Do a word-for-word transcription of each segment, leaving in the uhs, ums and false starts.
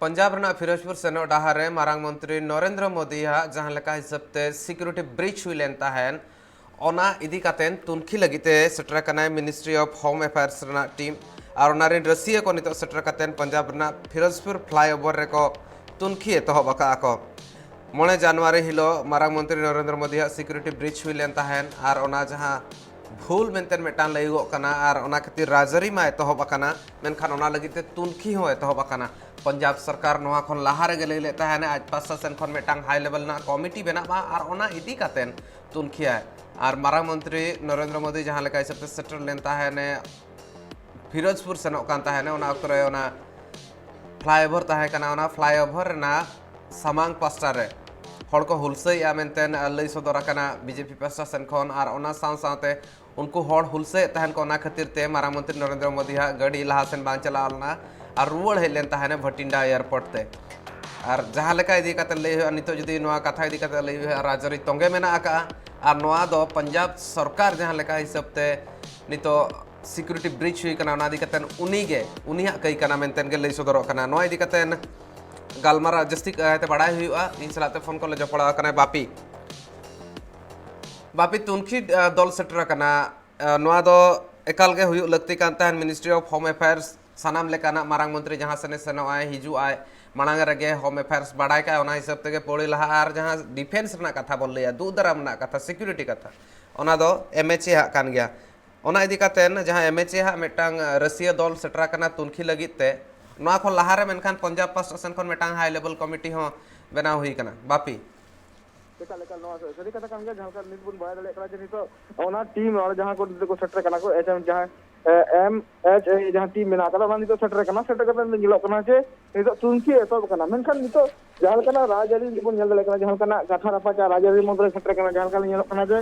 ᱯᱚᱧᱡᱟᱵᱽ ᱨᱮᱱᱟᱜ ᱯᱷᱤᱨᱳᱡᱽᱯᱩᱨ ᱥᱮᱱᱚᱜ ᱰᱟᱦᱟᱨ ᱨᱮ ᱢᱟᱨᱟᱝ ᱢᱚᱱᱛᱨᱤ ᱱᱚᱨᱮᱱᱫᱨᱚ ᱢᱳᱫᱤᱭᱟᱜ ᱡᱟᱦᱟᱸ ᱞᱮᱠᱟ ᱦᱤᱥᱟᱹᱵ ᱛᱮ ᱥᱤᱠᱩᱨᱤᱴᱤ ᱵᱨᱤᱪ ᱦᱩᱭ ᱞᱮᱱ ᱛᱟᱦᱮᱸᱱ, ᱚᱱᱟ ᱤᱫᱤ ᱠᱟᱛᱮ ᱛᱩᱱᱠᱷᱤ ᱞᱟᱹᱜᱤᱫ ᱛᱮ ᱥᱮᱴᱮᱨ ᱟᱠᱟᱱᱟᱭ ᱢᱤᱱᱤᱥᱴᱨᱤ ᱚᱯᱷ ᱦᱳᱢ ᱮᱯᱷᱮᱭᱟᱨᱥ ᱨᱮᱱᱟᱜ ᱴᱤᱢ᱾ ᱟᱨ ᱚᱱᱟ ᱨᱮᱱ ᱨᱟᱹᱥᱤᱭᱟᱹ ᱠᱚ ᱱᱤᱛᱚᱜ ᱥᱮᱴᱮᱨ ᱠᱟᱛᱮ ᱯᱚᱧᱡᱟᱵᱽ ᱨᱮᱱᱟᱜ ᱯᱷᱤᱨᱳᱡᱽᱯᱩᱨ ᱯᱷᱞᱟᱭᱳᱵᱷᱟᱨ ᱨᱮᱠᱚ ᱛᱩᱱᱠᱷᱤ ᱮᱛᱚᱦᱚᱵ ᱟᱠᱟᱫᱼᱟ ᱠᱚ᱾ ᱢᱚᱬᱮ ᱡᱟᱱᱩᱣᱟᱨᱤ ᱦᱤᱞᱳᱜ ᱢᱟᱨᱟᱝ ᱢᱚᱱᱛᱨᱤ ᱱᱚᱨᱮᱱᱫᱨᱚ ᱢᱳᱫᱤᱭᱟᱜ ᱥᱤᱠᱩᱨᱤᱴᱤ ᱵᱨᱤᱪ ᱦᱩᱭ ᱞᱮᱱ ᱛᱟᱦᱮᱸᱱ, ᱟᱨ ᱚᱱᱟ ᱡᱟᱦᱟᱸ ᱵᱷᱩᱞ ᱢᱮᱱᱛᱮ ᱢᱤᱫᱴᱟᱝ ᱞᱟᱹᱭᱚᱜᱚᱜ ᱠᱟᱱᱟ, ᱟᱨ ᱚᱱᱟ ᱠᱷᱟᱹᱛᱤᱨ ᱨᱟᱡᱽᱟᱹᱨᱤ ᱢᱟ ᱮᱛᱚᱦᱚᱵ ᱟᱠᱟᱱᱟ, ᱢᱮᱱᱠᱷᱟᱱ ᱚᱱᱟ ᱞᱟᱹᱜᱤᱫ ᱛᱮ ᱛᱩᱱᱠᱷᱤ ᱦᱚᱸ ᱮᱛᱚᱦᱚᱵ ᱟᱠᱟᱱᱟ᱾ ᱯᱚᱧᱡᱟᱵᱽ ᱥᱚᱨᱠᱟᱨ ᱱᱚᱣᱟ ᱠᱷᱚᱱ ᱞᱟᱦᱟ ᱨᱮᱜᱮ ᱞᱟᱹᱭ ᱞᱮᱫ ᱛᱟᱦᱮᱸᱱᱟ, ᱟᱡ ᱯᱟᱥᱴᱟ ᱥᱮᱱ ᱠᱷᱚᱱ ᱢᱤᱫᱴᱟᱝ ᱦᱟᱭ ᱞᱮᱵᱮᱞ ᱨᱮᱱᱟᱜ ᱠᱚᱢᱤᱴᱤ ᱵᱮᱱᱟᱜᱼᱟ ᱟᱨ ᱚᱱᱟ ᱤᱫᱤ ᱠᱟᱛᱮ ᱛᱩᱱᱠᱷᱤᱭᱟᱭ᱾ ᱟᱨ ᱢᱟᱨᱟᱝ ᱢᱚᱱᱛᱨᱤ ᱱᱚᱨᱮᱱᱫᱨᱚ ᱢᱳᱫᱤ ᱡᱟᱦᱟᱸ ᱞᱮᱠᱟ ᱦᱤᱥᱟᱹᱵ ᱛᱮ ᱥᱮᱴᱮᱨ ᱞᱮᱱ ᱛᱟᱦᱮᱸᱱᱮ, ᱯᱷᱤᱨᱳᱡᱽᱯᱩᱨ ᱥᱮᱱᱚᱜ ᱠᱟᱱ ᱛᱟᱦᱮᱸᱱᱮ, ᱚᱱᱟ ᱚᱠᱛᱚ ᱨᱮ ᱚᱱᱟ ᱯᱷᱞᱟᱭᱳᱵᱷᱟᱨ ᱛᱟᱦᱮᱸ ᱠᱟᱱᱟ, ᱚᱱᱟ ᱯᱷᱞᱟᱭᱳᱵᱷᱟᱨ ᱨᱮᱱᱟᱜ ᱥᱟᱢᱟᱝ ᱯᱟᱥᱴᱟ ᱨᱮ ᱦᱚᱲ ᱠᱚ ᱦᱩᱞᱥᱟᱹᱭᱮᱫᱼᱟ ᱢᱮᱱᱛᱮ ᱞᱟᱹᱭ ᱥᱚᱫᱚᱨ ᱟᱠᱟᱱᱟ ᱵᱤᱡᱮᱯᱤ ᱯᱟᱥᱴᱟ ᱥᱮᱱ ᱠᱷᱚᱱ᱾ ᱟᱨ ᱚᱱᱟ ᱥᱟᱶ ᱥᱟᱶᱛᱮ ᱩᱱᱠᱩ ᱦᱚᱲ ᱦᱩᱞᱥᱟᱹᱭᱮᱫ ᱛᱟᱦᱮᱸᱱ ᱠᱚ, ᱚᱱᱟ ᱠᱷᱟᱹᱛᱤᱨ ᱛᱮ ᱢᱟᱨᱟᱝ ᱢᱚᱱᱛᱨᱤ ᱱᱚᱨᱮᱱᱫᱨᱚ ᱢᱳᱫᱤ ᱦᱟᱜ ᱜᱟᱹᱰᱤ ᱞᱟᱦᱟ ᱥᱮᱱ ᱵᱟᱝ ᱪᱟᱞᱟᱣ ᱞᱮᱱᱟ ᱟᱨ ᱨᱩᱣᱟᱹᱲ ᱦᱮᱡ ᱞᱮᱱ ᱛᱟᱦᱮᱸᱱᱟ ᱵᱷᱟᱴᱤᱱᱰᱟ ᱮᱭᱟᱨᱯᱳᱨᱴ ᱛᱮ᱾ ᱟᱨ ᱡᱟᱦᱟᱸ ᱞᱮᱠᱟ ᱤᱫᱤ ᱠᱟᱛᱮ ᱞᱟᱹᱭ ᱦᱩᱭᱩᱜᱼᱟ, ᱱᱤᱛᱚᱜ ᱡᱩᱫᱤ ᱱᱚᱣᱟ ᱠᱟᱛᱷᱟ ᱤᱫᱤ ᱠᱟᱛᱮ ᱞᱟᱹᱭ ᱦᱩᱭᱩᱜᱼᱟ, ᱨᱟᱡᱽᱟᱹᱨᱤ ᱛᱚᱸᱜᱮ ᱢᱮᱱᱟᱜ ᱟᱠᱟᱫᱼᱟ᱾ ᱟᱨ ᱱᱚᱣᱟ ᱫᱚ ᱯᱚᱧᱡᱟᱵᱽ ᱥᱚᱨᱠᱟᱨ ᱡᱟᱦᱟᱸ ᱞᱮᱠᱟ ᱦᱤᱥᱟᱹᱵ ᱛᱮ ᱱᱤᱛᱚᱜ ᱥᱤᱠᱩᱨᱤᱴᱤ ᱵᱨᱤᱪ ᱦᱩᱭ ᱠᱟᱱᱟ, ᱚᱱᱟ ᱤᱫᱤ ᱠᱟᱛᱮ ᱩᱱᱤ ᱜᱮ, ᱩᱱᱤᱭᱟᱜ ᱠᱟᱹᱭ ᱠᱟᱱᱟ ᱢᱮᱱᱛᱮ ᱜᱮ ᱞᱟᱹᱭ ᱥᱚᱫᱚᱨᱚᱜ ᱠᱟᱱᱟ᱾ ᱱᱚᱣᱟ ᱤᱫᱤ ᱠᱟᱛᱮ ᱜᱟᱞᱢᱟᱨᱟᱣ ᱡᱟᱹᱥᱛᱤ ᱠᱟᱭᱛᱮ ᱵᱟᱲᱟᱭ ᱦᱩᱭᱩᱜᱼᱟ᱾ ᱤᱧ ᱥᱟᱞᱟᱜ ᱛᱮ ᱯᱷᱳᱱ ᱠᱚᱞ ᱨᱮ ᱡᱚᱯᱲᱟᱣ ᱟᱠᱟᱱᱟᱭ ᱵᱟᱯᱤ᱾ ᱵᱟᱯᱤ, ᱛᱩᱱᱠᱷᱤ, ᱟ, ᱫᱚᱞ ᱥᱮᱴᱮᱨ ᱟᱠᱟᱱᱟ᱾ ᱟ, ᱱᱚᱣᱟ ᱫᱚ ᱮᱠᱟᱞ ᱜᱮ ᱦᱩᱭᱩᱜ ᱞᱟᱹᱠᱛᱤ ᱠᱟᱱ ᱛᱟᱦᱮᱸᱱ᱾ ᱢᱤᱱᱤᱥᱴᱨᱤ ᱚᱯᱷ ᱦᱳᱢ ᱮᱯᱷᱮᱭᱟᱨᱥ, ᱥᱟᱱᱟᱢ ᱞᱮᱠᱟᱱᱟᱜ ᱢᱟᱨᱟᱝ ᱢᱚᱱᱛᱨᱤ ᱡᱟᱦᱟᱸ ᱥᱮᱱᱮ ᱥᱮᱱᱚᱜ ᱟᱭ, ᱦᱤᱡᱩᱜ ᱟᱭ, ᱢᱟᱲᱟᱝ ᱨᱮᱜᱮ ᱦᱳᱢ ᱮᱯᱷᱮᱭᱟᱨᱥ ᱵᱟᱲᱟᱭ ᱠᱟᱜᱼᱟ, ᱚᱱᱟ ᱦᱤᱥᱟᱹᱵ ᱛᱮᱜᱮ ᱯᱟᱹᱣᱲᱤ ᱞᱟᱦᱟᱜᱼᱟ᱾ ᱟᱨ ᱡᱟᱦᱟᱸ ᱰᱤᱯᱷᱮᱱᱥ ᱨᱮᱱᱟᱜ ᱠᱟᱛᱷᱟ ᱵᱚᱱ ᱞᱟᱹᱭᱟ, ᱫᱩᱜ ᱫᱟᱨᱟᱢ ᱨᱮᱱᱟᱜ ᱠᱟᱛᱷᱟ, ᱥᱤᱠᱩᱨᱤᱴᱤ ᱠᱟᱛᱷᱟ, ᱚᱱᱟ ᱫᱚ ᱮᱢ ᱮᱪ ᱮ ᱦᱟᱸᱜ ᱠᱟᱱ ᱜᱮᱭᱟ᱾ ᱚᱱᱟ ᱤᱫᱤ ᱠᱟᱛᱮ ᱡᱟᱦᱟᱸ ᱮᱢ ᱮᱪ ᱮ ᱦᱟᱸᱜ ᱢᱤᱫᱴᱟᱝ ᱨᱟᱹᱥᱤᱭᱟᱹ ᱫᱚᱞ ᱥᱮᱴᱮᱨ ᱟᱠᱟᱱᱟ ᱛᱩᱱᱠᱷᱤ ᱞᱟᱹᱜᱤᱫ ᱛᱮ, ᱱᱚᱣᱟ ᱠᱷᱚᱱ ᱞᱟᱦᱟᱨᱮ ᱢᱮᱱᱠᱷᱟᱱ ᱯᱚᱧᱡᱟᱵᱽ ᱯᱟᱥᱴᱟ ᱥᱮᱱ ᱠᱷᱚᱱ ᱢᱤᱫᱴᱟᱝ ᱦᱟᱭ ᱞᱮᱵᱮᱞ ᱠᱚᱢᱤᱴᱤ ᱦᱚᱸ ᱵᱮᱱᱟᱣ ᱦᱩᱭ ᱟᱠᱟᱱᱟ᱾ ᱵᱟᱯᱤ᱾ ᱮᱠᱟᱞ, ᱮᱠᱟᱞ, ᱱᱚᱣᱟ ᱥᱟᱹᱨᱤ ᱠᱟᱛᱷᱟ ᱠᱟᱱ ᱜᱮᱭᱟ᱾ ᱡᱟᱦᱟᱸ ᱞᱮᱠᱟ ᱱᱤᱛ ᱵᱚᱱ ᱵᱟᱲᱟᱭ ᱫᱟᱲᱮᱭᱟᱜ ᱠᱟᱱᱟ ᱡᱮ ᱱᱤᱛᱚᱜ ᱚᱱᱟ ᱴᱤᱢ, ᱚᱱᱟ ᱡᱟᱦᱟᱸ ᱠᱚ ᱱᱤᱛᱚᱜ ᱠᱚ ᱥᱮᱴᱮᱨ ᱠᱟᱱᱟ ᱠᱚ, ᱮᱪ ᱮᱢ ᱡᱟᱦᱟᱸ, ᱮ, ᱮᱢ ᱮᱪ ᱮ ᱡᱟᱦᱟᱸ ᱴᱤᱢ ᱢᱮᱱᱟᱜ ᱟᱠᱟᱫᱟ, ᱚᱱᱟ ᱱᱤᱛᱚᱜ ᱥᱮᱴᱮᱨ ᱠᱟᱱᱟ᱾ ᱥᱮᱴᱮᱨ ᱠᱟᱛᱮ ᱧᱮᱞᱚᱜ ᱠᱟᱱᱟ ᱡᱮ ᱱᱤᱛᱚᱜ ᱛᱩᱱᱠᱷᱤ ᱮᱛᱚᱦᱚᱵ ᱟᱠᱟᱱᱟ᱾ ᱢᱮᱱᱠᱷᱟᱱ ᱱᱤᱛᱚᱜ ᱡᱟᱦᱟᱸ ᱞᱮᱠᱟᱱᱟᱜ ᱨᱟᱡᱽᱟᱹᱨᱤ ᱵᱚᱱ ᱧᱮᱞ ᱫᱟᱲᱮᱭᱟᱜ ᱠᱟᱱᱟ, ᱡᱟᱦᱟᱸ ᱞᱮᱠᱟᱱᱟᱜ ᱠᱟᱛᱷᱟ ᱨᱟᱯᱟᱪᱟᱜ ᱨᱟᱡᱽᱟᱹᱨᱤ ᱢᱚᱫᱽᱫᱷᱮ ᱨᱮ ᱥᱮᱴᱮᱨ ᱠᱟᱱᱟ, ᱡᱟᱦᱟᱸ ᱞᱮᱠᱟ ᱧᱮᱞᱚᱜ ᱠᱟᱱᱟ ᱡᱮ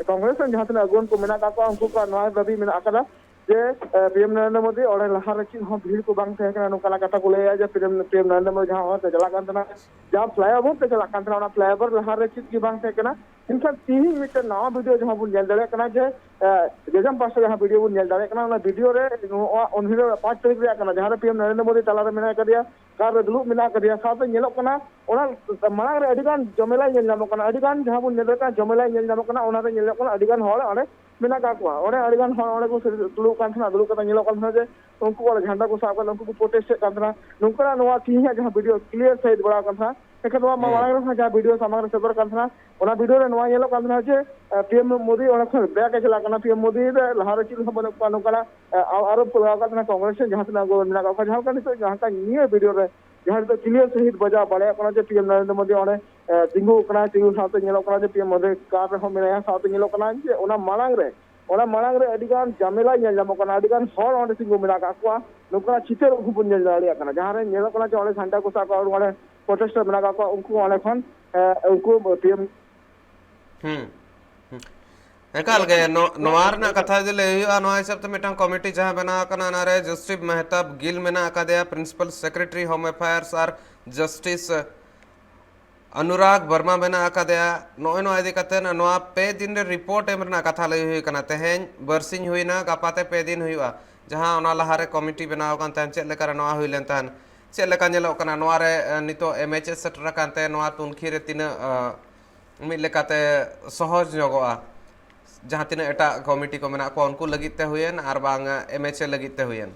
ᱠᱚᱝᱜᱨᱮᱥ ᱨᱮᱱ ᱡᱟᱦᱟᱸ ᱛᱤᱱᱟᱹᱜ ᱟᱹᱜᱩᱣᱟᱹᱱ ᱠᱚ ᱢᱮᱱᱟᱜ ᱟᱠᱟᱫ ᱠᱚᱣᱟ, ᱩᱱᱠᱩ ᱠᱚᱣᱟᱜ ᱱᱚᱣᱟ ᱫᱟᱹᱵᱤ ᱢᱮᱱᱟᱜ ᱟᱠᱟᱫᱟ ᱡᱮ, ᱮ, ᱯᱤ ᱮᱢ ᱱᱚᱨᱮᱱᱫᱨᱚ ᱢᱳᱫᱤ ᱚᱸᱰᱮ ᱞᱟᱦᱟ ᱨᱮ ᱪᱮᱫ ᱦᱚᱸ ᱵᱷᱤᱲ ᱠᱚ ᱵᱟᱝ ᱛᱟᱦᱮᱸ ᱠᱟᱱᱟ, ᱱᱚᱝᱠᱟᱱᱟᱜ ᱠᱟᱛᱷᱟ ᱠᱚ ᱞᱟᱹᱭᱟ ᱡᱮ ᱯᱤ ᱮᱢ, ᱯᱤ ᱮᱢ ᱱᱚᱨᱮᱱᱫᱨᱚ ᱢᱳᱫᱤ ᱡᱟᱦᱟᱸ ᱦᱚᱨ ᱛᱮ ᱪᱟᱞᱟᱜ ᱠᱟᱱ ᱛᱟᱦᱮᱱᱟ, ᱡᱟᱦᱟᱸ ᱯᱷᱞᱟᱭᱳᱵᱷᱟᱨ ᱛᱮ ᱪᱟᱞᱟᱜ ᱠᱟᱱ ᱛᱟᱦᱮᱱᱟ, ᱚᱱᱟ ᱯᱷᱞᱟᱭᱳᱵᱷᱟᱨ ᱞᱟᱦᱟ ᱨᱮ ᱪᱮᱫ ᱜᱮ ᱵᱟᱝ ᱛᱟᱦᱮᱸ ᱠᱟᱱᱟ᱾ ᱢᱮᱱᱠᱷᱟᱱ ᱛᱤᱦᱤᱧ ᱢᱤᱫᱴᱮᱱ ᱱᱟᱣᱟ ᱵᱷᱤᱰᱤᱭᱳ ᱡᱟᱦᱟᱸ ᱵᱚᱱ ᱧᱮᱞ ᱫᱟᱲᱮᱭᱟᱜ ᱠᱟᱱᱟ ᱡᱮ ᱡᱚᱡᱚᱢ ᱯᱟᱥᱴᱟ ᱡᱟᱦᱟᱸ ᱵᱷᱤᱰᱤᱭᱳ ᱵᱚᱱ ᱧᱮᱞ ᱫᱟᱲᱮᱭᱟᱜ ᱠᱟᱱᱟ, ᱚᱱᱟ ᱵᱷᱤᱰᱤᱭᱳ ᱨᱮ ᱱᱚᱣᱟ ᱩᱱ ᱦᱤᱞᱳᱜ ᱯᱟᱸᱪ ᱛᱟᱹᱨᱤᱠᱷ ᱨᱮᱭᱟᱜ ᱠᱟᱱᱟ, ᱡᱟᱦᱟᱸ ᱨᱮ ᱯᱤ ᱮᱢ ᱱᱚᱨᱮᱱᱫᱨᱚ ᱢᱳᱫᱤ ᱛᱟᱞᱟᱨᱮ ᱢᱮᱱᱟᱭ ᱠᱟᱫᱮᱭᱟ, ᱠᱟᱨ ᱨᱮ ᱫᱩᱲᱩᱵ ᱢᱮᱱᱟᱜ ᱠᱟᱫᱮᱭᱟ, ᱥᱟᱶᱛᱮ ᱧᱮᱞᱚᱜ ᱠᱟᱱᱟ ᱚᱱᱟ ᱢᱟᱲᱟᱝ ᱨᱮ ᱟᱹᱰᱤ ᱜᱟᱱ ᱡᱚᱢᱮᱞᱟᱭ ᱧᱮᱞ ᱧᱟᱢᱚᱜ ᱠᱟᱱᱟ, ᱟᱹᱰᱤ ᱜᱟᱱ ᱡᱟᱦᱟᱸ ᱵᱚᱱ ᱧᱮᱞ ᱫᱟᱲᱮᱭᱟᱜ ᱠᱟᱱᱟ ᱡᱚᱢᱮᱞᱟᱭ ᱧᱮᱞ ᱧᱟᱢᱚᱜ ᱠᱟᱱᱟ, ᱚᱱᱟ ᱨᱮ ᱧᱮᱞ ᱧᱟᱢᱚᱜ ᱠᱟᱱᱟ ᱟᱹᱰᱤ ᱜᱟᱱ ᱦᱚᱲ ᱚᱸᱰᱮ ᱢᱮᱱᱟᱜ ᱠᱟᱜ ᱠᱚᱣᱟ, ᱚᱸᱰᱮ ᱟᱹᱰᱤ ᱜᱟᱱ ᱦᱚᱲ ᱚᱸᱰᱮ ᱠᱚ ᱫᱩᱲᱩᱵ ᱠᱟᱱ ᱛᱟᱦᱮᱱᱟ, ᱫᱩᱲᱩᱵ ᱠᱟᱛᱮ ᱧᱮᱞᱚᱜ ᱠᱟᱱ ᱛᱟᱦᱮᱱᱟ ᱡᱮ ᱩᱱᱠᱩ ᱚᱸᱰᱮ ᱡᱷᱟᱱᱰᱟ ᱠᱚ ᱥᱟᱵ ᱠᱟᱛᱮ ᱩᱱᱠᱩ ᱠᱚ ᱯᱨᱚᱴᱮᱥᱴ ᱮᱫ ᱠᱟᱱ ᱛᱟᱦᱮᱱᱟ, ᱱᱚᱝᱠᱟᱱᱟᱜ ᱱᱚᱣᱟ ᱛᱮᱦᱮᱧᱟᱜ ᱡᱟᱦᱟᱸ ᱵᱷᱤᱰᱤᱭᱳ ᱠᱞᱤᱭᱟᱨ ᱥᱟᱹᱦᱤᱡ ᱵᱟᱲᱟᱣ ᱠᱟᱱ ᱛᱟᱦᱮᱱᱟ᱾ ᱮᱱᱠᱷᱟᱱ ᱱᱚᱣᱟ ᱢᱟ ᱦᱩᱸ᱾ ᱢᱟᱲᱟᱝ ᱨᱮᱦᱚᱸ ᱡᱟᱦᱟᱸ ᱵᱷᱤᱰᱤᱭᱳ ᱥᱟᱢᱟᱝ ᱨᱮ ᱥᱮᱴᱮᱨ ᱠᱟᱱ ᱛᱟᱦᱮᱱᱟ, ᱚᱱᱟ ᱵᱷᱤᱰᱤᱭᱳ ᱨᱮ ᱱᱚᱣᱟ ᱧᱮᱞᱚᱜ ᱠᱟᱱ ᱛᱟᱦᱮᱱᱟ ᱡᱮ, ᱮ, ᱯᱤ ᱮᱢ ᱢᱳᱫᱤ ᱚᱸᱰᱮ ᱠᱷᱚᱱ ᱵᱮᱠ ᱮ ᱪᱟᱞᱟᱜ ᱠᱟᱱᱟ᱾ ᱯᱤ ᱮᱢ ᱢᱳᱫᱤ ᱨᱮ ᱞᱟᱦᱟ ᱨᱮ ᱪᱮᱫ ᱦᱚᱸ ᱵᱟᱹᱱᱩᱜ ᱠᱚᱣᱟ, ᱱᱚᱝᱠᱟᱱᱟᱜ, ᱮ, ᱟ-, ᱟᱨᱳᱯ ᱠᱚ ᱞᱟᱜᱟᱣ ᱠᱟᱜ ᱛᱟᱦᱮᱱᱟ ᱠᱚᱝᱜᱨᱮᱥ ᱨᱮᱱ ᱡᱟᱦᱟᱸ ᱛᱤᱱᱟᱹᱜ ᱟᱵᱚ ᱢᱮᱱᱟᱜ ᱠᱟᱜ ᱠᱚᱣᱟ, ᱡᱟᱦᱟᱸ ᱞᱮᱠᱟ ᱱᱤᱛᱚᱜ ᱡᱟᱦᱟᱸ ᱞᱮᱠᱟ ᱱᱤᱭᱟᱹ ᱵᱷᱤᱰᱤᱭᱳ ᱨᱮ ᱡᱟᱦᱟᱸ ᱱᱤᱛᱚᱜ ᱠᱞᱤᱭᱟᱨ ᱥᱟᱹᱦᱤᱡ ᱵᱟᱡᱟᱣ ᱵᱟᱲᱟᱭᱚᱜ ᱠᱟᱱᱟ ᱡᱮ ᱯᱤ ᱮᱢ ᱱᱚᱨᱮᱱᱫᱨᱚ ᱢᱳᱫᱤ ᱚᱸᱰᱮ, ᱮ, ᱛᱤᱸᱜᱩ ᱠᱟᱱᱟᱭ, ᱛᱤᱸᱜᱩ ᱥᱟᱶᱛᱮ ᱧᱮᱞᱚᱜ ᱠᱟᱱᱟ ᱡᱮ ᱯᱤ ᱮᱢ ᱢᱳᱫᱤ ᱠᱟᱨ ᱨᱮᱦᱚᱸ ᱢᱮᱱᱟᱭᱟ, ᱥᱟᱶᱛᱮ ᱧᱮᱞᱚᱜ ᱠᱟᱱᱟ ᱡᱮ ᱚᱱᱟ ᱢᱟᱲᱟᱝ ᱨᱮ, ᱚᱱᱟ ᱢᱟᱲᱟᱝ ᱨᱮ ᱟᱹᱰᱤ ᱜᱟᱱ ᱡᱟᱢᱮᱞᱟ ᱧᱮᱞ ᱧᱟᱢᱚᱜ ᱠᱟᱱᱟ, ᱟᱹᱰᱤ ᱜᱟᱱ ᱦᱚᱲ ᱚᱸᱰᱮ ᱛᱤᱸᱜᱩ ᱢᱮᱱᱟᱜ ᱠᱟᱜ ᱠᱚᱣᱟ, ᱱᱚᱝᱠᱟᱱᱟᱜ ᱪᱤᱛᱟᱹᱨ ᱩᱱᱠᱩ ᱵᱚᱱ ᱧᱮᱞ ᱫᱟᱲᱮᱭᱟᱜ ᱠᱟᱱᱟ, ᱡᱟᱦᱟᱸ ᱨᱮ ᱧᱮᱞᱚᱜ ᱠᱟᱱᱟ ᱡᱮ ᱚᱸᱰᱮ ᱡᱷᱟᱱᱰᱟ ᱠᱚ ᱥᱟᱵ ᱠᱟᱜ ᱚᱸᱰᱮ ᱯᱨᱚᱴᱮᱥᱴᱟᱨ ᱢᱮᱱᱟᱜ ᱠᱟᱜ ᱠᱚᱣᱟ, ᱩᱱᱠᱩ ᱚᱸᱰᱮ ᱠᱷᱚᱱ, ᱮ, ᱩᱱᱠᱩ ᱯᱤ ᱮᱢ ᱦᱩᱸ᱾ ᱦᱩᱸ᱾ ᱮᱠᱟᱞ ᱜᱮ, ᱱᱚ-, ᱱᱚᱣᱟ ᱨᱮᱱᱟᱜ ᱠᱟᱛᱷᱟ ᱡᱩᱫᱤ ᱞᱟᱹᱭ ᱦᱩᱭᱩᱜᱼᱟ, ᱱᱚᱣᱟ ᱦᱤᱥᱟᱹᱵ ᱛᱮ ᱢᱤᱫᱴᱟᱝ ᱠᱚᱢᱤᱴᱤ ᱡᱟᱦᱟᱸ ᱵᱮᱱᱟᱣ ᱟᱠᱟᱱᱟ, ᱚᱱᱟ ᱨᱮ ᱡᱚᱥᱴᱤᱥ ᱢᱮᱦᱛᱟᱵ ᱜᱤᱞ ᱢᱮᱱᱟᱜ ᱟᱠᱟᱫᱮᱭᱟ, ᱯᱨᱤᱱᱥᱤᱯᱟᱞ ᱥᱮᱠᱨᱮᱴᱟᱨᱤ ᱦᱳᱢ ᱮᱯᱷᱮᱭᱟᱨᱥ, ᱟᱨ ᱡᱚᱥᱴᱤᱥ ᱚᱱᱩᱨᱟᱜᱽ ᱵᱚᱨᱢᱟ ᱢᱮᱱᱟᱜ ᱟᱠᱟᱫᱮᱭᱟ᱾ ᱱᱚᱜᱼᱚᱭ ᱱᱚᱣᱟ ᱤᱫᱤ ᱠᱟᱛᱮ ᱱᱚᱣᱟ ᱯᱮ ᱫᱤᱱ ᱨᱮ ᱨᱤᱯᱳᱨᱴ ᱮᱢ ᱨᱮᱱᱟᱜ ᱠᱟᱛᱷᱟ ᱞᱟᱹᱭ ᱦᱩᱭ ᱟᱠᱟᱱᱟ᱾ ᱛᱮᱦᱮᱧ ᱵᱟᱨᱥᱤᱧ ᱦᱩᱭᱱᱟ, ᱜᱟᱯᱟ ᱛᱮ ᱯᱮ ᱫᱤᱱ ᱦᱩᱭᱩᱜᱼᱟ, ᱡᱟᱦᱟᱸ ᱚᱱᱟ ᱞᱟᱦᱟᱨᱮ ᱠᱚᱢᱤᱴᱤ ᱵᱮᱱᱟᱣ ᱟᱠᱟᱱ ᱛᱟᱦᱮᱸᱱ, ᱪᱮᱫ ᱞᱮᱠᱟᱨᱮ ᱱᱚᱣᱟ ᱦᱩᱭ ᱞᱮᱱ ᱛᱟᱦᱮᱸᱱ, ᱪᱮᱫ ᱞᱮᱠᱟ ᱧᱮᱞᱚᱜ ᱠᱟᱱᱟ ᱱᱚᱣᱟ ᱨᱮ, ᱮ, ᱱᱤᱛᱚᱜ ᱮᱢ ᱮᱪ ᱮ ᱥᱮᱴᱮᱨ ᱟᱠᱟᱱ ᱛᱮ ᱱᱚᱣᱟ ᱛᱩᱱᱠᱷᱤ ᱨᱮ ᱛᱤᱱᱟᱹᱜ, ᱮ, ᱢᱤᱫ ᱞᱮᱠᱟᱛᱮ ᱥᱚᱦᱚᱡᱽ ᱧᱚᱜᱚᱜᱼᱟ, ᱡᱟᱦᱟᱸ ᱛᱤᱱᱟᱹᱜ ᱮᱴᱟᱜ ᱠᱚᱢᱤᱴᱤ ᱠᱚ ᱢᱮᱱᱟᱜ ᱠᱚᱣᱟ ᱩᱱᱠᱩ ᱞᱟᱹᱜᱤᱫ ᱛᱮ ᱦᱩᱭᱮᱱ ᱟᱨ ᱵᱟᱝ ᱮᱢ ᱮᱪ ᱮ ᱞᱟᱹᱜᱤᱫ ᱛᱮ ᱦᱩᱭᱮᱱ?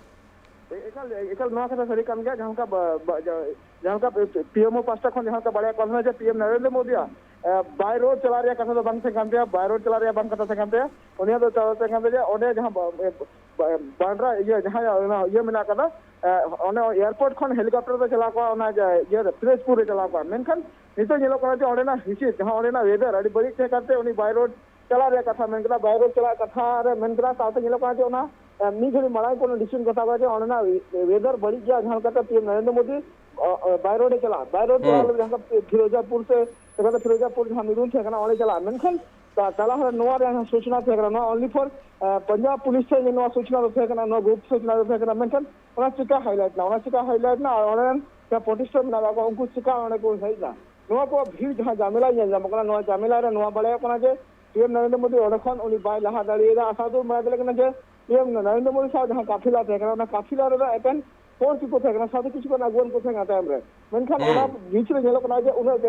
ᱮ-, ᱮᱠᱟᱞ, ᱮᱠᱟᱞ ᱱᱚᱣᱟ ᱠᱟᱛᱷᱟ ᱥᱟᱹᱨᱤ ᱠᱟᱱ ᱜᱮᱭᱟ, ᱡᱟᱦᱟᱸ ᱞᱮᱠᱟ ᱵᱟ-, ᱵᱟ-, ᱡᱟ-, ᱡᱟᱦᱟᱸ ᱞᱮᱠᱟ P-, P-, P M O ᱯᱟᱦᱴᱟ ᱠᱷᱚᱱ ᱡᱟᱦᱟᱸ ᱞᱮᱠᱟ ᱵᱟᱲᱟᱭ ᱠᱟᱱ ᱛᱟᱦᱮᱸᱱᱟ ᱡᱮ ᱯᱤ ᱮᱢ ᱱᱚᱨᱮᱱᱫᱨᱚ ᱢᱳᱫᱤᱭᱟᱜ, ᱮ, by road ᱪᱟᱞᱟᱜ ᱨᱮᱭᱟᱜ ᱠᱟᱛᱷᱟ ᱫᱚ ᱵᱟᱝ ᱛᱟᱦᱮᱸ ᱠᱟᱱ ᱛᱟᱭᱟ, by road ᱪᱟᱞᱟᱜ ᱨᱮᱭᱟᱜ ᱵᱟᱝ ᱠᱟᱛᱷᱟ ᱛᱟᱦᱮᱸ ᱠᱟᱱ ᱛᱟᱭᱟ, ᱩᱱᱤᱭᱟᱜ ᱫᱚ ᱪᱟᱞᱟᱣ ᱛᱟᱦᱮᱸ ᱠᱟᱱ ᱛᱟᱭᱟ ᱡᱮ ᱚᱸᱰᱮ ᱡᱟᱦᱟᱸ ᱵᱟ-, ᱮ, ᱵᱟ-, ᱵᱟᱱᱰᱨᱟ ᱤᱭᱟᱹ ᱡᱟᱦᱟᱸ ᱚᱱᱟ ᱤᱭᱟᱹ ᱢᱮᱱᱟᱜ ᱠᱟᱫᱟ, ᱮ, ᱚᱱᱮ ᱮᱭᱟᱨᱯᱳᱨᱴ ᱠᱷᱚᱱ ᱦᱮᱞᱤᱠᱚᱯᱴᱟᱨ ᱛᱮ ᱪᱟᱞᱟᱣ ᱠᱚᱜᱼᱟ ᱚᱱᱟ ᱡᱟ-, ᱤᱭᱟᱹ ᱨᱮ, ᱯᱤᱨᱳᱡᱽᱯᱩᱨ ᱨᱮ ᱪᱟᱞᱟᱣ ᱠᱚᱜᱼᱟ, ᱢᱮᱱᱠᱷᱟᱱ ᱱᱤᱛᱚᱜ ᱧᱮᱞᱚᱜ ᱠᱟᱱᱟ ᱡᱮ ᱚᱸᱰᱮᱱᱟᱜ ᱦᱤᱥᱤᱫ, ᱡᱟᱦᱟᱸ ᱚᱸᱰᱮᱱᱟᱜ weather ᱟᱹᱰᱤ ᱵᱟᱹᱲᱤᱡ ᱛᱟᱦᱮᱸ ᱠᱟᱱᱛᱮ ᱩᱱᱤ by road ᱪᱟᱞᱟᱜ ᱨᱮᱭᱟᱜ ᱠᱟᱛᱷᱟ ᱢᱮᱱ ᱠᱮᱫᱟ, by road ᱪᱟᱞᱟᱜ ᱠᱟᱛᱷᱟ ᱨᱮ ᱢᱮᱱ ᱠᱮᱫᱟ, ᱥᱟᱶᱛᱮ ᱧᱮᱞᱚᱜ ᱠᱟᱱᱟ ᱡᱮ ᱚᱱᱟ, ᱮ, ᱢᱤᱫ ᱜᱷᱟᱹᱲᱤᱡ ᱢᱟᱲᱟᱝ ᱠᱷᱚᱱ decision ᱠᱚ ᱦᱟᱛᱟᱣ ᱠᱟᱫᱟ ᱡᱮ ᱚᱸᱰᱮᱱᱟᱜ weather ᱵᱟᱹᱲᱤᱡ ᱜᱮᱭᱟ, ᱡᱟᱦᱟᱸ ᱞᱮᱠᱟᱛᱮ ᱯᱤ ᱮᱢ ᱱᱚᱨᱮᱱᱫᱨᱚ ᱢᱳᱫᱤ, ᱚ, ᱚ, by road ᱮ ᱪᱟᱞᱟᱜᱼᱟ, by road ᱪᱟᱞᱟᱜ ᱦᱩᱸ᱾ ᱞᱟᱹᱜᱤᱫ ᱡᱟᱦᱟᱸ ᱞᱮᱠᱟ ᱯᱷᱤᱨᱳᱡᱟᱯᱩᱨ ᱥᱮ ᱥᱮ ᱠᱟᱛᱮ ᱯᱷᱤᱨᱳᱡᱟᱯᱩᱨ ᱡᱟᱦᱟᱸ ᱢᱤᱨᱩᱞ ᱛᱟᱦᱮᱸ ᱠᱟᱱᱟ ᱚᱸᱰᱮ ᱪᱟᱞᱟᱜᱼᱟ, ᱢᱮᱱᱠᱷᱟᱱ ᱛᱟ-, ᱛᱟᱞᱟ ᱦᱚᱨ ᱱᱚᱣᱟ ᱨᱮᱭᱟᱜ ᱥᱩᱪᱱᱟ ᱛᱟᱦᱮᱸ ᱠᱟᱱᱟ, ᱱᱚᱣᱟ only for, A, Punjab police ᱴᱷᱮᱱ ᱜᱮ ᱱᱚᱣᱟ ᱥᱩᱪᱱᱟ ᱫᱚ ᱛᱟᱦᱮᱸ ᱠᱟᱱᱟ, ᱱᱚᱣᱟ ᱜᱩᱯᱛ ᱥᱩᱪᱱᱟ ᱫᱚ ᱛᱟᱦᱮᱸ ᱠᱟᱱᱟ, ᱢᱮᱱᱠᱷᱟᱱ ᱚᱱᱟ ᱪᱤᱠᱟ highlight ᱮᱱᱟ, ᱚᱱᱟ ᱪᱤᱠᱟ highlight ᱮᱱᱟ, ᱟᱨ ᱚᱸᱰᱮ ᱨᱮᱱ ᱡᱟᱦᱟᱸ ᱯᱨᱚᱴᱮᱥᱴᱟᱨ ᱢᱮᱱᱟᱜ ᱠᱟᱜ ᱠᱚᱣᱟ ᱩᱱᱠᱩ ᱪᱤᱠᱟ ᱚᱸᱰᱮ ᱠᱚ ᱦᱮᱡ ᱮᱱᱟ, ᱱᱚᱣᱟ ᱠᱚ ᱵᱷᱤᱲ ᱡᱟᱦᱟᱸ ᱡᱟᱢᱮᱞᱟ ᱧᱮᱞ ᱧᱟᱢᱚᱜ ᱠᱟᱱᱟ, ᱱᱚᱣᱟ ᱡᱟᱢᱮᱞᱟ ᱨᱮ ᱱᱚᱣᱟ ᱵᱟᱲᱟᱭᱚᱜ ᱠᱟᱱᱟ ᱡᱮ ᱯᱤ ᱮᱢ ᱱᱚᱨᱮᱱᱫᱨᱚ ᱢᱳᱫᱤ ᱚᱸᱰᱮ ᱠᱷᱚᱱ ᱩᱱᱤ ᱵᱟᱭ ᱞᱟᱦᱟ ᱫᱟᱲᱮᱭᱟᱫᱟ᱾ ᱟᱥᱟ ᱫᱚ ᱢᱮᱱᱟᱜ ᱞᱮ ᱠᱟᱱᱟ ᱡᱮ ᱯᱤ ᱮᱢ ᱱᱚᱨᱮᱱᱫᱨᱚ ᱢᱳᱫᱤ ᱥᱟᱶ ᱡᱟᱦᱟᱸ ᱠᱟᱯᱷᱤᱞᱟ ᱛᱟᱦᱮᱸ ᱠᱟᱱᱟ, ᱚᱱᱟ ᱠᱟᱯᱷᱤᱞᱟ ᱨᱮᱫᱚ ᱮᱠᱮᱱ ᱯᱷᱳᱨᱥ ᱠᱚ ᱛᱟᱦᱮᱸ ᱠᱟᱱᱟ, ᱥᱟᱶᱛᱮ ᱠᱤᱪᱷᱩ ᱜᱟᱱ ᱟᱜᱩᱣᱟᱹᱱ ᱠᱚ ᱛᱟᱦᱮᱸ ᱠᱟᱱᱟ ᱛᱟᱭᱚᱢ ᱨᱮ᱾ ᱢᱮᱱᱠᱷᱟᱱ ᱚᱱᱟ ᱵᱤᱪ ᱨᱮ ᱧᱮᱞᱚᱜ ᱠᱟᱱᱟ ᱡᱮ ᱩᱱᱟᱹᱜ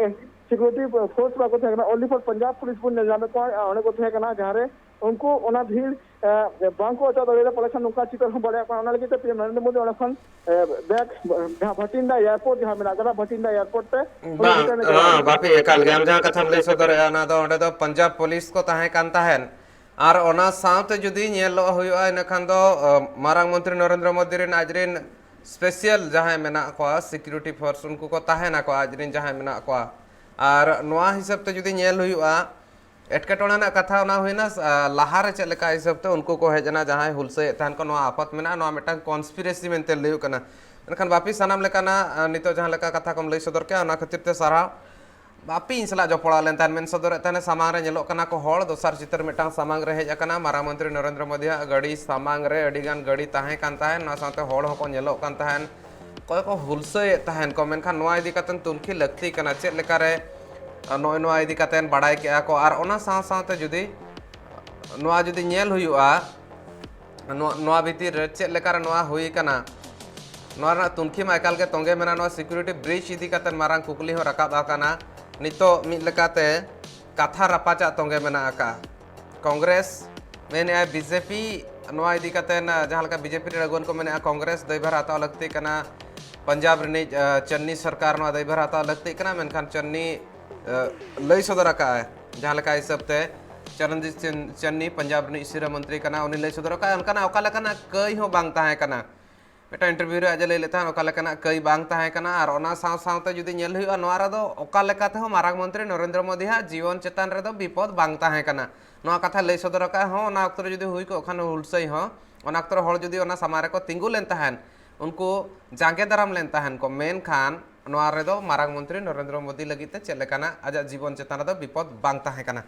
ᱥᱤᱠᱩᱨᱤᱴᱤ ᱯᱷᱳᱨᱥ ᱵᱟᱠᱚ ᱛᱟᱦᱮᱸ ᱠᱟᱱᱟ, only for ᱯᱚᱧᱡᱟᱵᱽ ᱯᱩᱞᱤᱥ ᱵᱚᱱ ᱧᱮᱞ ᱧᱟᱢᱮᱫ ᱠᱚᱣᱟ, ᱚᱸᱰᱮ ᱠᱚ ᱛᱟᱦᱮᱸ ᱠᱟᱱᱟ, ᱡᱟᱦᱟᱸ ᱨᱮ ᱩᱱᱠᱩ ᱚᱱᱟ ᱵᱷᱤᱲ ᱵᱟᱝᱠᱚ ᱚᱪᱚᱜ ᱫᱟᱲᱮᱭᱟᱫᱟ᱾ ᱯᱟᱞᱮ ᱠᱷᱟᱱ ᱱᱚᱝᱠᱟ ᱪᱤᱛᱟᱹᱨ ᱦᱚᱸ ᱵᱟᱨᱭᱟ ᱠᱟᱱᱟ᱾ ᱚᱱᱟ ᱞᱟᱹᱜᱤᱫ ᱛᱮ ᱯᱤ ᱮᱢ ᱱᱚᱨᱮᱱᱫᱨᱚ ᱢᱳᱫᱤ ᱚᱸᱰᱮ ᱠᱷᱚᱱ ᱵᱮᱠ ᱡᱟᱦᱟᱸ ᱵᱷᱟᱴᱤᱱᱰᱟ ᱮᱭᱟᱨᱯᱳᱨᱴ ᱡᱟᱦᱟᱸ ᱢᱮᱱᱟᱜ ᱠᱟᱫᱟ, ᱵᱷᱟᱴᱤᱱᱰᱟ ᱮᱭᱟᱨᱯᱳᱨᱴ ᱛᱮ ᱩᱱᱤ ᱵᱟᱝ, ᱨᱤᱴᱟᱨᱱ ᱮ ᱪᱟᱞᱟᱣ ᱦᱮᱸ, ᱞᱮᱱᱟ᱾ ᱵᱟᱯᱤ, ᱮᱠᱟᱞ ᱜᱮ ᱟᱢ ᱡᱟᱦᱟᱸ ᱠᱟᱛᱷᱟᱢ ᱞᱟᱹᱭ ᱥᱚᱫᱚᱨᱮᱜᱼᱟ, ᱚᱱᱟ ᱫᱚ ᱚᱸᱰᱮ ᱫᱚ ᱯᱚᱧᱡᱟᱵᱽ ᱯᱩᱞᱤᱥ ᱠᱚ ᱛᱟᱦᱮᱸ ᱠᱟᱱ ᱛᱟᱦᱮᱸᱱ᱾ ᱟᱨ ᱚᱱᱟ ᱥᱟᱶᱛᱮ ᱡᱩᱫᱤ ᱧᱮᱞᱚᱜ ᱦᱩᱭᱩᱜᱼᱟ, ᱤᱱᱟᱹ ᱠᱷᱟᱱ ᱫᱚ ᱢᱟᱨᱟᱝ ᱢᱚᱱᱛᱨᱤ ᱱᱚᱨᱮᱱᱫᱨᱚ ᱢᱳᱫᱤ ᱨᱮᱱ ᱟᱡ ᱨᱮᱱ ᱥᱯᱮᱥᱟᱞ ᱡᱟᱦᱟᱸᱭ ᱢᱮᱱᱟᱜ ᱠᱚᱣᱟ, ᱥᱤᱠᱩᱨᱤᱴᱤ ᱯᱷᱳᱨᱥ, ᱩᱱᱠᱩ ᱠᱚ ᱛᱟᱦᱮᱱᱟᱠᱚ, ᱟᱡ ᱨᱮᱱ ᱡᱟᱦᱟᱸᱭ ᱢᱮᱱᱟᱜ ᱠᱚᱣᱟ᱾ ᱟᱨ ᱱᱚᱣᱟ ᱦᱤᱥᱟᱹᱵ ᱛᱮ ᱡᱩᱫᱤ ᱧᱮᱞ ᱦᱩᱭᱩᱜᱼᱟ, ᱮᱴᱠᱮᱴᱚᱬᱮ ᱨᱮᱱᱟᱜ ᱠᱟᱛᱷᱟ ᱚᱱᱟ ᱦᱩᱭᱱᱟ᱾ ᱞᱟᱦᱟᱨᱮ ᱪᱮᱫ ᱞᱮᱠᱟ ᱦᱤᱥᱟᱹᱵ ᱛᱮ ᱩᱱᱠᱩ ᱠᱚ ᱦᱮᱡ ᱮᱱᱟ, ᱡᱟᱦᱟᱸᱭ ᱦᱩᱞᱥᱟᱹᱭᱮᱫ ᱛᱟᱦᱮᱱ ᱠᱚ, ᱱᱚᱣᱟ ᱟᱯᱟᱛ ᱢᱮᱱᱟᱜᱼᱟ, ᱱᱚᱣᱟ ᱢᱤᱫᱴᱟᱝ ᱠᱚᱱᱥᱯᱤᱨᱮᱥᱤ ᱢᱮᱱᱛᱮ ᱞᱟᱹᱭᱚᱜ ᱠᱟᱱᱟ᱾ ᱢᱮᱱᱠᱷᱟᱱ ᱵᱟᱯᱤ, ᱥᱟᱱᱟᱢ ᱞᱮᱠᱟᱱᱟᱜ ᱱᱤᱛᱚᱜ ᱡᱟᱦᱟᱸ ᱞᱮᱠᱟ ᱠᱟᱛᱷᱟ ᱠᱚᱢ ᱞᱟᱹᱭ ᱥᱚᱫᱚᱨ ᱠᱮᱜᱼᱟ, ᱚᱱᱟ ᱠᱷᱟᱹᱛᱤᱨ ᱛᱮ ᱥᱟᱨᱦᱟᱣ᱾ ᱵᱟᱯᱤ ᱤᱧ ᱥᱟᱞᱟᱜ ᱡᱚᱯᱲᱟᱣ ᱞᱮᱱ ᱛᱟᱦᱮᱱ, ᱢᱮᱱ ᱥᱚᱫᱚᱨᱮᱫ ᱛᱟᱦᱮᱱ, ᱥᱟᱢᱟᱝ ᱨᱮ ᱧᱮᱞᱚᱜ ᱠᱟᱱᱟ ᱠᱚ ᱦᱚᱲ, ᱫᱚᱥᱟᱨ ᱪᱤᱛᱟᱹᱨ ᱢᱤᱫᱴᱟᱝ ᱥᱟᱢᱟᱝ ᱨᱮ ᱦᱮᱡ ᱟᱠᱟᱱᱟ᱾ ᱢᱟᱨᱟᱝ ᱢᱚᱱᱛᱨᱤ ᱱᱚᱨᱮᱱᱫᱨᱚ ᱢᱳᱫᱤᱭᱟᱜ ᱜᱟᱹᱰᱤ ᱥᱟᱢᱟᱝ ᱨᱮ ᱟᱹᱰᱤ ᱜᱟᱱ ᱜᱟᱹᱰᱤ ᱛᱟᱦᱮᱸ ᱠᱟᱱ ᱛᱟᱦᱮᱸᱱ, ᱚᱱᱟ ᱥᱟᱶᱛᱮ ᱦᱚᱲ ᱦᱚᱸᱠᱚ ᱧᱮᱞᱚᱜ ᱠᱟᱱ ᱛᱟᱦᱮᱸᱱ, ᱚᱠᱚᱭ ᱠᱚ ᱦᱩᱞᱥᱟᱹᱭᱮᱫ ᱛᱟᱦᱮᱱ ᱠᱚ᱾ ᱢᱮᱱᱠᱷᱟᱱ ᱱᱚᱣᱟ ᱤᱫᱤ ᱠᱟᱛᱮ ᱛᱩᱱᱠᱷᱤ ᱞᱟᱹᱠᱛᱤ ᱠᱟᱱᱟ, ᱪᱮᱫ ᱞᱮᱠᱟᱨᱮ ᱱᱚᱜᱼᱚᱭ ᱱᱚᱣᱟ ᱤᱫᱤ ᱠᱟᱛᱮ ᱵᱟᱲᱟᱭ ᱠᱮᱜᱼᱟ ᱠᱚ᱾ ᱟᱨ ᱚᱱᱟ ᱥᱟᱶ ᱥᱟᱶᱛᱮ ᱡᱩᱫᱤ ᱱᱚᱣᱟ ᱡᱩᱫᱤ ᱧᱮᱞ ᱦᱩᱭᱩᱜᱼᱟ, ᱱᱚᱣᱟ, ᱱᱚᱣᱟ ᱵᱷᱤᱛᱤᱨ ᱨᱮ ᱪᱮᱫ ᱞᱮᱠᱟᱨᱮ ᱱᱚᱣᱟ ᱦᱩᱭ ᱠᱟᱱᱟ, ᱱᱚᱣᱟ ᱨᱮᱱᱟᱜ ᱛᱩᱱᱠᱷᱤ ᱢᱟ ᱮᱠᱟᱞ ᱜᱮ ᱛᱚᱸᱜᱮ ᱢᱮᱱᱟᱜᱼᱟ᱾ ᱱᱚᱣᱟ ᱥᱤᱠᱩᱨᱤᱴᱤ ᱵᱨᱤᱪ ᱤᱫᱤ ᱠᱟᱛᱮ ᱢᱟᱨᱟᱝ ᱠᱩᱠᱞᱤ ᱦᱚᱸ ᱨᱟᱠᱟᱵ ᱟᱠᱟᱱᱟ᱾ ᱱᱤᱛᱚᱜ ᱢᱤᱫ ᱞᱮᱠᱟᱛᱮ ᱠᱟᱛᱷᱟ ᱨᱟᱯᱟᱪᱟᱜ ᱛᱚᱸᱜᱮ ᱢᱮᱱᱟᱜ ᱟᱠᱟᱫᱼᱟ᱾ ᱠᱚᱝᱜᱨᱮᱥ ᱢᱮᱱᱮᱫᱼᱟᱭ ᱵᱤᱡᱮᱯᱤ, ᱱᱚᱣᱟ ᱤᱫᱤ ᱠᱟᱛᱮ ᱡᱟᱦᱟᱸ ᱞᱮᱠᱟ ᱵᱤᱡᱮᱯᱤ ᱨᱮᱱ ᱟᱹᱜᱩᱣᱟᱹᱱ ᱠᱚ ᱢᱮᱱᱮᱫᱼᱟ, ᱠᱚᱝᱜᱨᱮᱥ ᱫᱟᱭᱵᱷᱟᱨ ᱦᱟᱛᱟᱣ ᱞᱟᱹᱠᱛᱤ ᱠᱟᱱᱟ, ᱯᱚᱧᱡᱟᱵᱽ ᱨᱤᱱᱤᱡ, ᱟᱸ, ᱪᱟᱱᱱᱤ ᱥᱚᱨᱠᱟᱨ ᱱᱚᱣᱟ ᱫᱟᱭᱵᱷᱟᱨ ᱦᱟᱛᱟᱣ ᱞᱟᱹᱠᱛᱤ ᱠᱟᱱᱟ᱾ ᱢᱮᱱᱠᱷᱟᱱ ᱪᱟᱱᱱᱤ, ᱟᱸ, ᱞᱟᱹᱭ ᱥᱚᱫᱚᱨ ᱟᱠᱟᱫᱼᱟᱭ, ᱡᱟᱦᱟᱸ ᱞᱮᱠᱟ ᱦᱤᱥᱟᱹᱵ ᱛᱮ ᱪᱚᱨᱚᱱᱡᱤᱛ ᱥᱤᱝ ᱪᱟᱱᱱᱤ ᱯᱚᱧᱡᱟᱵᱽ ᱨᱤᱱᱤᱡ ᱥᱤᱨᱟᱹ ᱢᱚᱱᱛᱨᱤ ᱠᱟᱱᱟ, ᱩᱱᱤ ᱞᱟᱹᱭ ᱥᱚᱫᱚᱨ ᱟᱠᱟᱫᱼᱟᱭ, ᱚᱱᱠᱟᱱᱟᱜ ᱚᱠᱟ ᱞᱮᱠᱟᱱᱟᱜ ᱠᱟᱹᱭ ᱦᱚᱸ ᱵᱟᱝ ᱛᱟᱦᱮᱸ ᱠᱟᱱᱟ᱾ ᱢᱤᱫᱴᱟᱝ ᱤᱱᱴᱟᱨᱵᱷᱤᱭᱩ ᱨᱮ ᱟᱡ ᱮ ᱞᱟᱹᱭ ᱞᱮᱫ ᱛᱟᱦᱮᱸᱫ, ᱚᱠᱟ ᱞᱮᱠᱟᱱᱟᱜ ᱠᱟᱹᱭ ᱵᱟᱝ ᱛᱟᱦᱮᱸ ᱠᱟᱱᱟ᱾ ᱟᱨ ᱚᱱᱟ ᱥᱟᱶ ᱥᱟᱶᱛᱮ ᱡᱩᱫᱤ ᱧᱮᱞ ᱦᱩᱭᱩᱜᱼᱟ, ᱱᱚᱣᱟ ᱨᱮᱫᱚ ᱚᱠᱟ ᱞᱮᱠᱟ ᱛᱮᱦᱚᱸ ᱢᱟᱨᱟᱝ ᱢᱚᱱᱛᱨᱤ ᱱᱚᱨᱮᱱᱫᱨᱚ ᱢᱳᱫᱤᱭᱟᱜ ᱡᱤᱭᱚᱱ ᱪᱮᱛᱟᱱ ᱨᱮᱫᱚ ᱵᱤᱯᱚᱫ ᱵᱟᱝ ᱛᱟᱦᱮᱸ ᱠᱟᱱᱟ᱾ ᱱᱚᱣᱟ ᱠᱟᱛᱷᱟᱭ ᱞᱟᱹᱭ ᱥᱚᱫᱚᱨ ᱟᱠᱟᱫ ᱦᱚᱸ, ᱚᱱᱟ ᱚᱠᱛᱚ ᱨᱮ ᱡᱩᱫᱤ ᱦᱩᱭ ᱠᱚᱜ ᱠᱷᱟᱱ ᱦᱩᱞᱥᱟᱹᱭ ᱦᱚᱸ, ᱚᱱᱟ ᱚᱠᱛᱚ ᱨᱮ ᱦᱚᱲ ᱡᱩᱫᱤ ᱚᱱᱟ ᱥᱟᱢᱟᱝ ᱨᱮᱠᱚ ᱛᱤᱸᱜᱩ ᱞᱮᱱ ᱛᱟᱦᱮᱸᱫ, ᱩᱱᱠᱩ ᱡᱟᱸᱜᱮ ᱫᱟᱨᱟᱢ ᱞᱮᱱ ᱛᱟᱦᱮᱸᱫ ᱠᱚ, ᱢᱮᱱᱠᱷᱟᱱ ᱱᱚᱣᱟ ᱨᱮᱫᱚ ᱢᱟᱨᱟᱝ ᱢᱚᱱᱛᱨᱤ ᱱᱚᱨᱮᱱᱫᱨᱚ ᱢᱳᱫᱤ ᱞᱟᱹᱜᱤᱫ ᱛᱮ ᱪᱮᱫ ᱞᱮᱠᱟᱱᱟᱜ ᱟᱡᱟᱜ ᱡᱤᱵᱚᱱ ᱪᱮᱛᱟᱱ ᱨᱮᱫᱚ ᱵᱤᱯᱚᱫ ᱵᱟᱝ ᱛᱟᱦᱮᱸ ᱠᱟᱱᱟ᱾